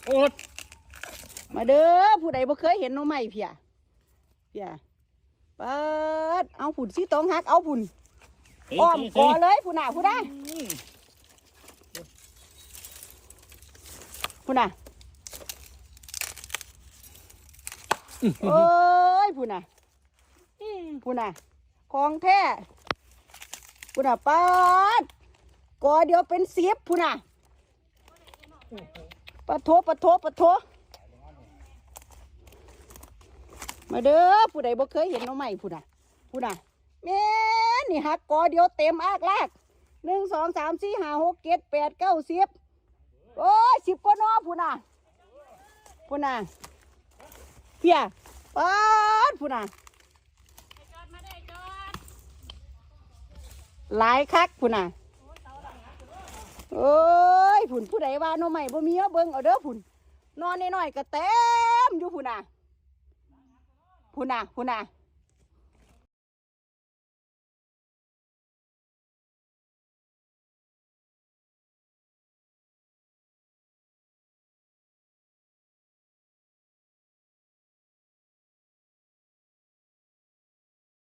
ໂອດ ມາເດີ ຜູ້ໃດບໍ່ເຄີຍເຫັນໜໍ່ໄມ້ເພຍ ເພຍ ປາດ ເອົາພຸ້ນ ສີຕອງຫັກ ເອົາພຸ້ນ ເອີຍ ອ້ອມ ເອີຍ ກໍເລີຍ ພຸ້ນນະ ພຸ້ນນະ ອືມ ພຸ້ນນະ ອືມ ໂອ້ຍ ພຸ້ນນະ ອືມ ພຸ້ນນະ ຂອງແທ້ ພຸ້ນນະ ປາດ ກໍດຽວເປັນສິບ ພຸ້ນນະ ປະໂທ ປະໂທ ປະໂທ ມາເດີ ຜູ້ໃດບໍ່ເຄີຍເຫັນໜໍ່ໄມ້ ພຸ້ນນະ ພຸ້ນນະ ແມ່ນ ນີ້ຫັກກໍດຽວເຕັມອາກລາກ ໜຶ່ງ ສອງ ສາມ ສີ່ ຫ້າ ຫົກ ເຈັດ ແປດ ເກົ້າ ສິບ ໂອ້ຍ ສິບກວ່າໜໍ່ ພຸ້ນນະ ພຸ້ນນະ ເພຍ ປາດ ພຸ້ນນະ ຫຼາຍຄັກ ພຸ້ນນະ ໂອ້ຍ ພຸ້ນ ຜູ້ໃດວ່າໜໍ່ໄມ້ບໍ່ມີ ມາເບິ່ງເອົາເດີ ພຸ້ນ ໜໍ່ນ້ອຍໆກໍເຕັມຢູ່ ພຸ້ນນະ ພຸ້ນນະ ພຸ້ນນະ